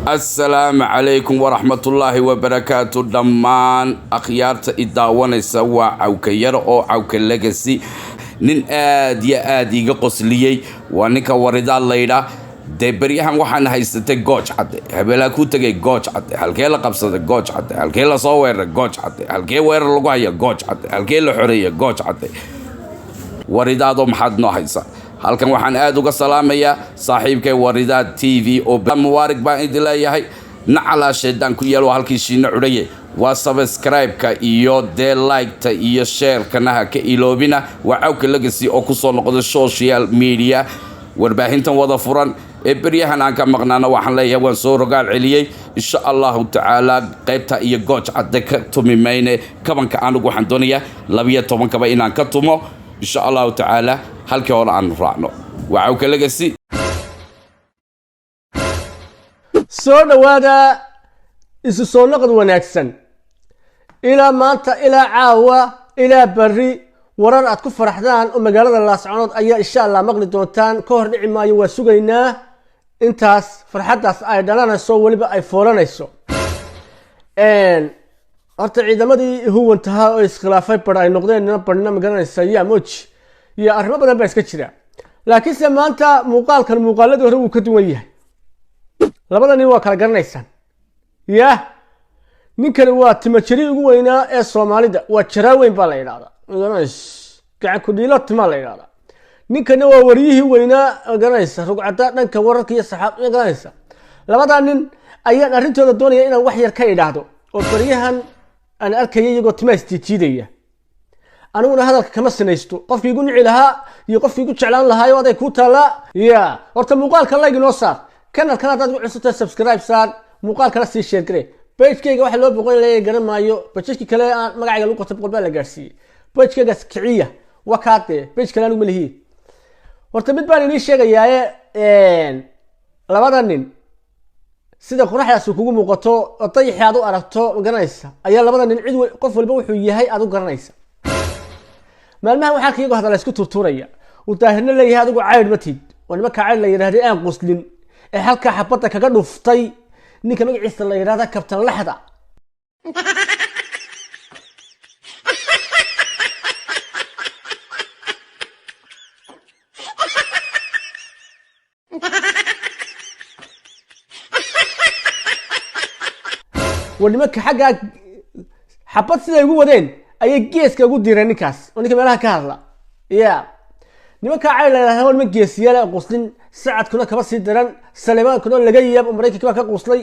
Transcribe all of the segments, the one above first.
Asalaamu calaykum waraxmatullaahi wabarakaatu. Dhammaan akhyaarta i daawanaysa, waa Cawka Yar oo Cawka Legacy. Nin aad iyo aad iiga qosliyey waa ninka Waridaad laydhaa. Dee beryahan waxaan haysatay Gooj Cadde, habeelaa ku tegay Gooj Cadde, halkee la qabsaday Gooj Cadde, halkee lasoo weeraray Gooj Cadde, halkee weerar lagu haya Gooj Cadde, halkee la xoreeya Gooj Cadde. Waridaadoo maxaad noo haysaa? Halkan waxaan aada uga salaamayaa saaxiibkay Waridaad TV oo mubaarig baan idin leeyahay. Nacalaa shaydaan ku yaal, waa halkii shiino cudhaye. Waa subscribe-ka iyo dee like-ta iyo share-kana ha ka iloobina. Waa Cawka Legacy oo kusoo noqday social media, warbaahintan wada furan ee beryahan aan ka maqnaana. Waxaan leeyahay waan soo rogaal celiyey, insha Allahu tacaala. Qaybta iyo Gooj Cadde ka tumi mayne, kabanka anigu waxaan doonayaa 12-kaba inaan ka tumo, insha Allahu tacaala. Halkii hore aanu raacno. Waa Cawka Legacy. Soo dhowaada, isu soo noqod wanaagsan. Ilaa maanta, ilaa caawa, ilaa berri, warar aad ku faraxdaan oo magaalada Laascanood ayaa insha Allah maqli doontaan. Ka hor dhici maayo, waa sugaynaa intaas farxaddaas ay dhalanayso, weliba ay foolanayso. Horta ciidamadii huwantahaa oo iskhilaafay, bar ay noqdeen barhna, magaranaysa, ya moji iyo arrimo badan baa iska jira. Laakiinse maanta muuqaalkan muuqaaladii hore wuu ka duwan yahay. Labada nin waa kala garanaysaan. Yah, ninkani waa timajari ugu weynaa ee Soomaalida, waa Jaraaweyn baa la yidhahdaa, magaranaysa, gacan ku-dhiilo timaa la yidhahdaa. Ninkana waa wariyihii weynaa, magaranaysa, rugcada dhanka wararka iyo saxaab, magaranaysa. Labadaa nin ayaan arrintooda doonaya inaan wax yar ka idhaahdo, oo baryahan aan arkaya iyagoo timaa isjiijiidaya. Aniguna hadalka kama sinaysto. Qofkii igu nici lahaa iyo qofkii igu jeclaan lahaayo aday kuu taallaa. Ya, horta muuqaalka like inoo saar, kanalkan haddaad igu cusubtahay subscribe saar, muuqaalkana sii share garee. Page-kayga waxa loo boqon leeyahay garan maayo. Page-kii kale aan magacayga lagu qortay 100 baa la gaarsiiyey. Page-kaygaas kiciya, waa kaadee. Page kale anigu ma lihi. Horta mid baan inii sheegayaaye, labada nin sida qoraxdaasi kugu muuqato oo dayixii aad u aragto, magaranaysa, ayaa labada nin cid qof walba wuxuu yahay aad u garanaysa. Maalmahan waxaa iyagoo hadala isku turtuuraya, uu Daahirna leeyahay adigu caydh ma tid. Waa nimanka caydh la yidhahday aan quslin ee halkaa xabadda kaga dhuftay ninka magaciisa la yidhahda Kabtan Laxda. Waa nimanka xaggaa xabad siday ugu wadeen ayay geeska ugu direen ninkaas oo ninka meelaha ka hadla. Ya, nimanka cayl la yidhahda waa niman geesiyaal aan quslin. Sacadkuna kaba sii daran, Salimaankuna laga yaab oo Maraykanka baa ka quslay.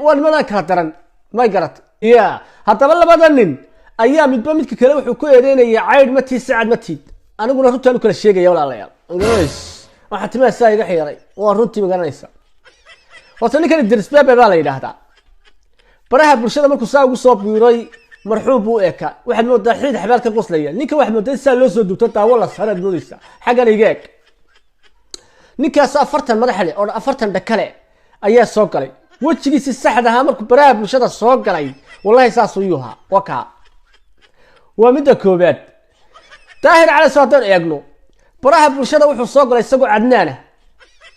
Waa nimanaan kala daran, may garat? Ya, haddaba labada nin ayaa midba midka kale wuxuu ku eedeynaya caydh ma tiid, Sacad ma tiid. Aniguna runtaan u kala sheegaya, walaalayaal. Waxaa timaha saa iga xiiray waa runtii, magaranaysa. Horta ninkan Idrisbebe baa la yidhaahdaa. Baraha bulshada markuu saa ugu soo biiray, marxuum buu u ekaa. Waxaad moodaa xiid xabaal ka qoslaya. Ninka waxaad moodaa in saa loo soo duubto, daawo la saraad moodaysa. Xaggan iga eg, ninkaas 40 madax leh oo 40 dhakale ayaa soo galay. Wejigiisi saxda ahaa markuu baraha bulshada soo galay, wallahi saasuu yuhaa. Waa kaa, waa midda koobaad. Daahir Cali soo haddaan eegno, baraha bulshada wuxuu soo galay isagoo Cadnaana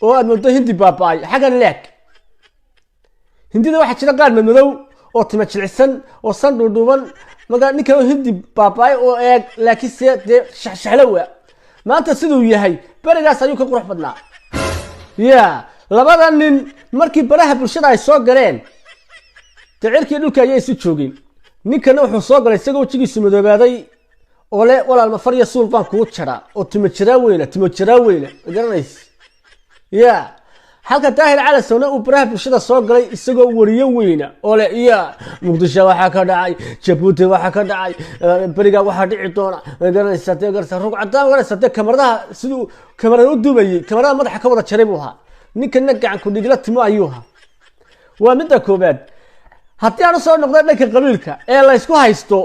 oo aad moodo Hindi baaba-ay. Xaggan leeg, Hindida waxaa jira qaar madmadow oo tima jilicsan oo san dhuudhuuban. Marka ninkan oo Hindi baaba-ay oo eeg, laakiin se dee shaxshaxlowa. Maanta siduu yahay berigaas ayuu ka qurux badnaa. Ya, labada nin markii baraha bulshada ay soo galeen, dee cirkii dhulka ayay isu joogeen. Ninkana wuxuu soo galay isagoo wejigiisu madoobaaday oo le walaal mafar iyo suul baan kugu jaraa, oo timo jiraa weyna, timo jiraa weyna, garanaysa. Ya, halka Daahir Calasowna uu baraha bulshada soo galay isagoo wariyo weyna oo le iya Muqdisho waxaa ka dhacay, Jabuuti waxaa ka dhacay, berigaa waxaa dhici doona, magaranaysa, dee garanaysa, rug cadaan, magaranaysa. Dee kamaradaha siduu kamarada u duubayay, kamarada madaxa ka wada jaray buu ahaa. Ninkana gacan ku dhigla timo ayuu ahaa. Waa midda koobaad. Haddii aan usoo noqday dhanka qabiilka ee la ysku haysto,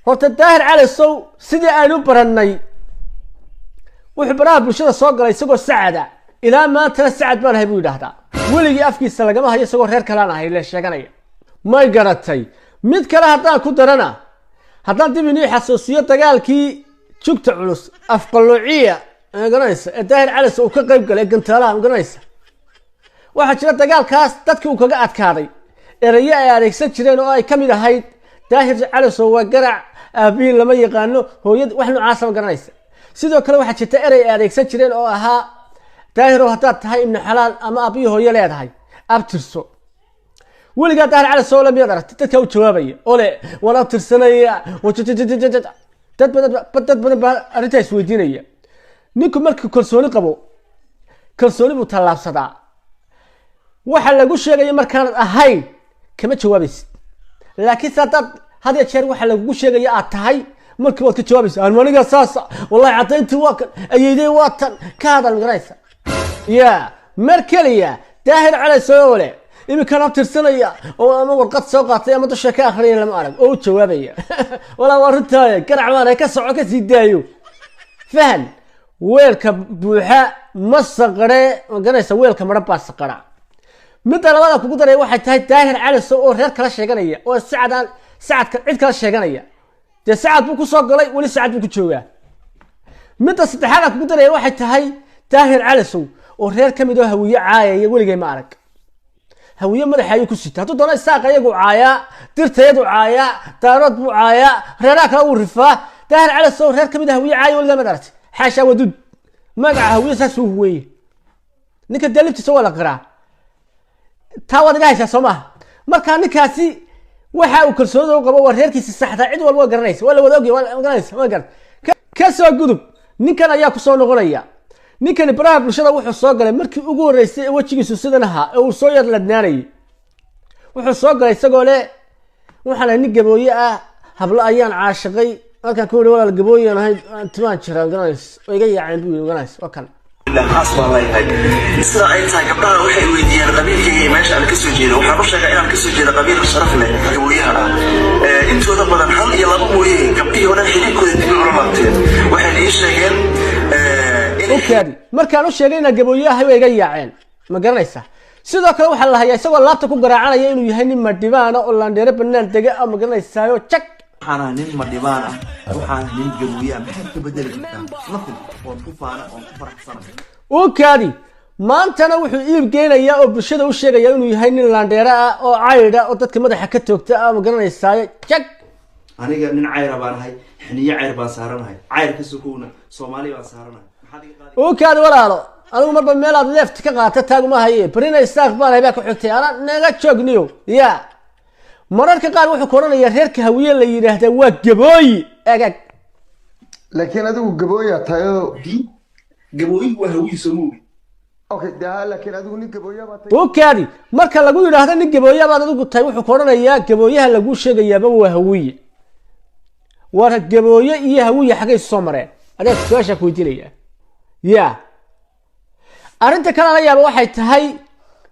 horta Daahir Calasow sidii aynu barannay wuxuu baraha bulshada soo galay isagoo Sacada. Ilaa maantana Sacad baan ahay buu yidhaahdaa. Weligii afkiisa lagama hayo isagoo reer kalaan ahay le sheeganaya, may garatay? Mid kale haddaan ku darana, haddaan dib inii xasuusiyo dagaalkii jugta culus afqaloociya, ma garanaysa, ee Daahir Calis uu ka qayb galay gantaalaha, ma garanaysa. Waxaa jira dagaalkaas dadkii uu kaga adkaaday erayo ay adeegsan jireen oo ay ka mid ahayd Daahir Calasow waa garac, aabihii lama yaqaano, hooyad, wax noocaasa ma garanaysa. Sidoo kale waxaa jirta erey ay adeegsan jireen oo ahaa Daahirow haddaad tahay ibnu xalaal ama aabihii hooyo leedahay abtirso. Weligaa Daahir Calasow le miyaad aragtay dadkaa u jawaabaya oo le waan abtirsanaya? Dad badan baa arrintaa isweydiinaya. Ninku markuu kalsooni qabo, kalsooni buu tallaabsadaa. Waxa lagu sheegaya markaanad ahayn kama jawaabaysid, laakiin se haddaad had ya jeer waxa lagugu sheegaya aad tahay, markii waad ka jawaabaysa. Aan aniga saasa wallahi, caddayntii waa kan, ayeydey waa tan, ka hadal, garanaysa ya. Mar keliya Daahir Calasow le iminkaan abtirsanaya oo ama warqad soo qaatay ama dusha ka akhriyay lama arag oo u jawaabaya. Walaa waa runtaaye, garac baana ka soco ka sii daayo. Fahan weelka buuxa ma saqare, ma garanaysa, weelka madhan baa saqara. Midda labaada kugu daraya waxay tahay Daahir Calasow oo reer kala sheeganaya oo sacadaan sacadka cid kala sheeganaya, dee sacad buu kusoo galay, weli sacad buu ku joogaa. Midda saddexaad aan kugu daraya waxay tahay Daahir Calasow oo reer ka mid oo Hawiye caayaya weligay ma arag. Hawiye madaxa ayuu ku sita. Hadduu doono Isaaq ayagu caayaa, Dirtayadu caayaa, Daarood buu caayaa, reeraha kale wuu rifaa. Daahir Calasow reer ka mid a Hawiye caaya weligaa maad aragtay? Xaashaa waduud, magaca Hawiye saas uu huweeye. Ninka dee liftiisa waa la qiraa, taa waad iga haysaa soo maaha? Marka ninkaasi waxa uu kalsoonida u qabo waa reerkiisa saxda, cid walba waa garanaysa, waa la wada ogya, waa garanaysa, waa garan. Ka soo gudub, ninkan ayaa kusoo noqonaya. Ninkani baraha bulshada wuxuu soo galay markii ugu horreysay ee wejigiisu sidan ahaa ee uu soo yar ladnaanayay. Wuxuu soo galay isagoo le waxaan ahay nin Gabooye ah, hablo ayaan caashiqay. Markaan ku yihi walaal Gabooyaan ahay, timaan jiraan, garanays, way iga yaaceen buu yidhi, garanays, waa kan. Xaas baan leeyahay. Sida ay tahay, gabdhaha waxay weydiiyeen qabiilkayga iyo meesha aan kasoo jeedo. Waxaan u sheegaa inaan kasoo jeedo qabiil sharaf leh, Gabooyaha ah. Intooda badan, hal iyo laba mooye, gabdhihii oo dhan xiriirkooda dib ula laabteen, waxayna ii sheegeen Okaadi, markaan u sheegay inaan Gabooye ahay way iga yaaceen, ma garanaysaa? Sidoo kale waxaa la hayaa isagoo laabta ku garaacanaya inuu yahay nin Madhibaana oo landheere banaan dega ah, ma garanaysaayo, jag. Waxaan ahay nin Madhibaan ah, waxaan ahay nin Gabooye ah. Maxaad ka bedeli kartaa? Nothing. Waan ku faana, waan ku faraxsanahay. Okaadi, maantana wuxuu iib geynayaa oo bulshada u sheegaya inuu yahay nin landheere ah oo caydha oo dadka madaxa ka toogta ah, ma garanaysaayo, jag. Aniga nin Cayra baan ahay, xiniyo Cayr baan saaranahay, Cayr ka sokowna Soomaali baan saaranahay. Maxaad iga qaadi? Okaadi walaalo, anigu marba meelaad left ka qaata taaguma haye. Barina Isaaq baan ahay baa ku xigtay, ana naga joogniyo ya. Mararka qaar wuxuu ku odhanayaa reerka Hawiye la yidhaahdaa waa Gabooyi agaag. Laakiin adigu Gabooya tahay oo Gabooyihu waa Hawiye, soo moogi. Okay de ha, laakiin adigu nin Gabooya baa tahay. Okaadi, marka lagu yidhaahdo nin Gabooya baad adigu tahay, wuxuu ku odhanayaa Gabooyaha laguu sheegayaaba waa Hawiye. War Gabooye iyo Hawiye xaggay soo mareen? Adeeg su-aashaa ku weydiinaya ya. Arrinta kale la yaaba waxay tahay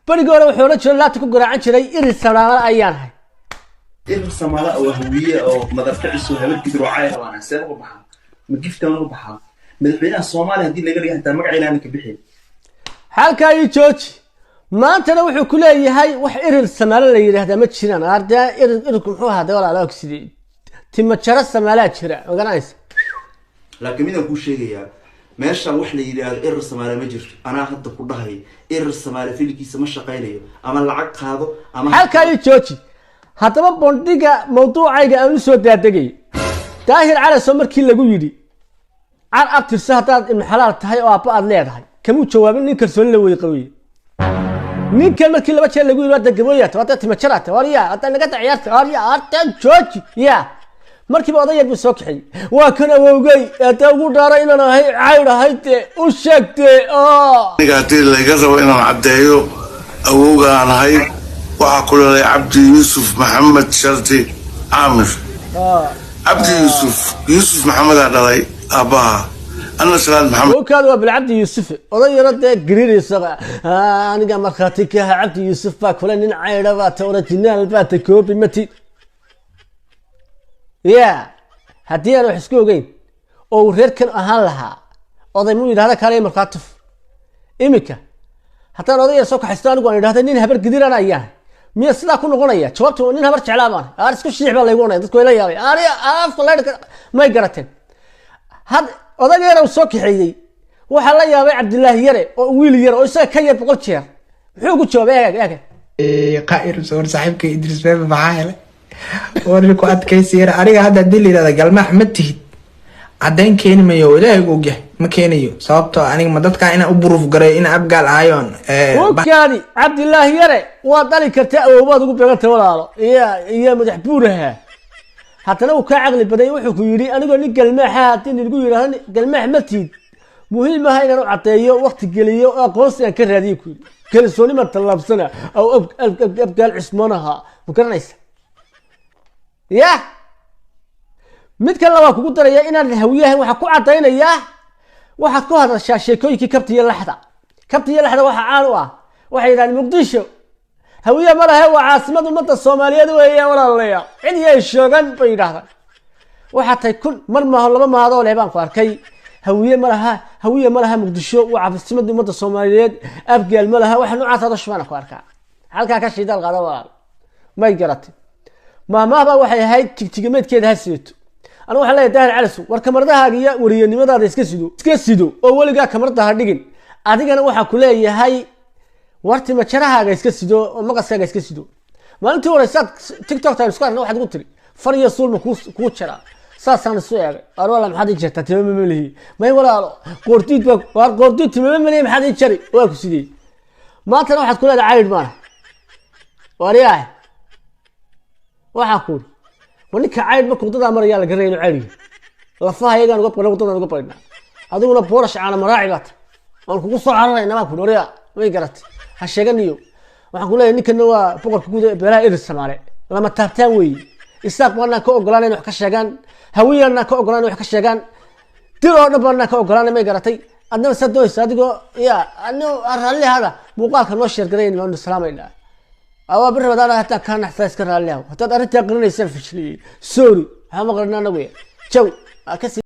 berigii hore wuxuu odhan jiray, laabta ku garaacan jiray, Irir Samaale ayaan ahay. Irir Samaala oo Hawiye oo madarkaciso Habargidir oo Cayra baan ahay. See uga baxaa? Ma giftaan uga baxaa? Madaxweynaha Soomaaliya haddii laga dhiga xitaa magaca ilaana ka bixi. Halkaa ii jooji. Maantana wuxuu ku leeyahay wax Irir Samaale la yidhaahdaa ma jiraan. Arda irir, irirku muxuu ahaa? De walaala ogsidee Timajaro Samaalaa jira, ma garanaysa? Laakiin midaan kuu sheegayaa, meeshaan wax la yidhaahdo Irir Samaale ma jirto. Anaa hadda ku dhahay Irir Samaale filkiisa ma shaqaynayo, ama lacag qaado ama Halkaa ii jooji. Haddaba bondhiga mawduucayga aan u soo daadegay, Daahir Calasow markii lagu yidhi car abtirso haddaad ibnu xalaal tahay oo aabba aad leedahay, kamuu jawaabin. Nin kalsooni la wey qabiye ninkan. Markii laba jeer lagu yidhi hadda Gabooyaata, hadda Timajaraata, warya hadda naga ciyaarta, warya hadda jooji ya, markiiba oday yar buu soo kaxiyey. Waa kan awowgay hadda ugu dhaaray inaan ahay Caydh ahay, dee u sheegtee. Aniga haddii laga rabo inaan caddeeyo awowgaan ahay, waxaa ku dhalay Cabdi Yuusuf Maxamed Shardi Caamir. Cabdi Yuusuf, Yuusuf Maxamedaa dhalay aabbaha, anna Salaad Maxamed. Okaada waa bilcabdi Yuusuf, oday yaro dee gariiraysa. Aniga markhaati ka aha, Cabdi Yuusuf baa kule nin Caydha baa ta, original baa ta, copy mati ya. Haddii aan wax isku ogeyn oo uu reerkan ahaan lahaa, oday muu yidhahda kale markhaatif? Iminka haddaan oday yar soo kaxaysto anigu aan idhahda nin Habar Gidirana ayaan, miya sidaa ku noqonaya? Jawaabtu nin Habar Jeclaa baan aar isku shiix baa laygu onaya. Dadku way la yaabay, ani afka leydhka may garateen. Had odayga yar uu soo kaxeeyey waxaa la yaabay Cabdilaahi yare oo wiil yar oo isaga ka yar 100 jeer. Muxuu ku jawaabay? Eeg eeg. Qaa'ir war saaxiibka Idris Bebe maxaa helay? War ku adkaysi yar. Aniga hadda haddii la yidhahda galmaax ma tihid, caddayn keeni mayo oo Ilaahay og yahay ma keenayo, sababtoo aniga ma dadkaa inaan u buruuf garay inaan abgaal ahayoon. Wakaadi Cabdilaahi Yare, waad dhali kartaa, awoobaad ugu beegantay walaalo iyo iyo madax buuraha. Haddana uu kaa caqli baday. Wuxuu ku yidhi anigoo nin galmaaxa haddii nigu yidhaahdo galmaax ma tihid, muhiim aha inaan u caddeeyo, waqti geliyo oo aqoonsi aan ka raadiyo. Ku yidhi kalsooni ma tallaabsana aw abgaal cusmaanaha, ma garanaysa? Ya mid kalena waa kugu daraya inaan hawiyahan waxaa ku caddaynayaa, waxaad ku hadashaa sheekooyinkii kabta iyo laxda. Kabta iyo laxda waxaa caan u ah, waxay yidhahdeen Muqdisho hawiye ma lahe, waa caasimad ummadda Soomaaliyeed weeye walaalayaal, cid yay sheegan bay yidhahdaan. Waxaa tahay kun mar maaho laba maadoo leh baan ku arkay hawiye ma laha, hawiye ma laha, Muqdisho waa caasimadda ummadda Soomaaliyeed, abgaal ma laha. Waxa noocaas hadasho baan ku arkaa halkaa ka shidaal qaada walaal, may garatay? Maahmaahbaa waxay ahayd jigjigameedkeeda ha sidato. Anigu waxaan leeyahay Daahir Calisow, war kamaradahaaga iyo wariyanimadaada iska sido, iska sido oo weligaa kamarada ha dhigin. Adigana waxaa ku leeyahay warti majarahaaga iska sido oo maqaskaaga iska sido. Maalintii horeysaad TikTok time isku aragna waxaad igu tiri far iyo suulma kuu jaraa, saasaan isu eegay. Waar walaal, maxaad ii jartaa? Timama melihi. May walaalo, qoortiid baa waar, qoortiid timama melihi, maxaad ii jari? Waa ku sidee? Maantana waxaad ku leedahay caydh maana. Waaryaah, waxaa ku uri war ninka caydh marka wadadaa marayaa la garanaya inuu caydh yahay, lafaha iyagaan uga barna, waddadaan uga baydhnaa. Adiguna boorash caana maraaci baa tahay, waan kugu soo cararayna baan ku waryaa, may garatay? Ha sheeganiyo. Waxaan ku leeyahay ninkana waa boqorka guud ee beelaha Irir Samaale, lama taabtaan weeye. Isaaq baanaan ka ogolaan in wax ka sheegaan, hawiyaanaan ka ogolaan in wax ka sheegaan, dil oo dhan baanaan ka ogolaan, may garatay? Adnaba saa doonaysa adigoo ya ani raalli hada. Muuqaalka noo sheergarayn, waanu salaamaynaa. Waa bir Ramadaan, hataa kaa naxsaa, iska raalli haw haddaad arrintaa qarinaysaan. Fashiliyey, sorry, waxaa ma qarina anagu ya jaw kasii.